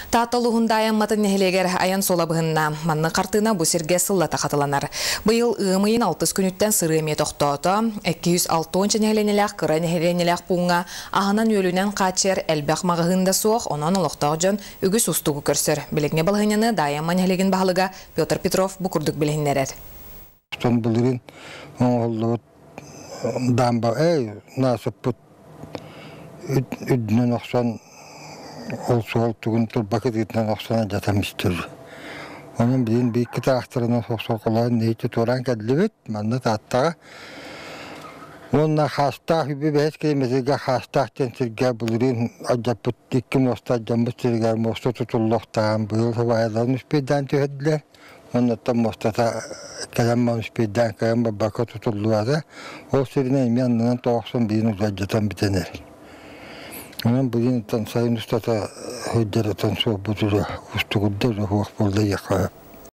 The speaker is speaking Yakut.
Таатта улууһун Даайа-Амматын нэһилиэгэр айан суола быһынна. Маннык хартыына бу сиргэ сыллата хатыланар. Быйыл ыам ыйын алтыс күнүттэн сырыы эмиэ тохтоото. 260 нэһилиэнньэлээх кыра нэһилиэнньэлээх пууҥҥа аһынан-үөлүнэн хааччыйар элбэх маҕаһыын да суох, онон олохтоох дьон үгүс уустугу көрсөр. Билиҥҥи балаһыанньаны Даайа-Амма нэһилиэгин баһылыга Петр Петров бу курдук билиһиннэрэр. Оттон былырыын оҥоһуллубут дамба наасыппыт үрдүнэн охсон ол суол тугун турба кытыытынан охсон алдьатан истэр. Онон билигин биир кытаахтарынан сохсолоон нэһииччэ туораан кэллибит. Манна Тааттаҕа. Уонна Хаастаах үбү бэһис километрга Хаастаах диэн сиргэ былырыын алдьаппыт икки муоста алдьаммыт сиригэр муоста тутуллуохтааҕын быйыл сыбаайаларын үспүйдээн түһэрдилэр. Оннуттан муостата кэлэн моноспейдаан кыайан барбакка тутуллубата. Ол сиринэн эмиэ аннынан тоҕохсон биирин удьардьатан бүтэн эрэр. Онон билигин сайын устата сылдьарытан суолбут уже устугурда уже суох буолла диэххэ сөп.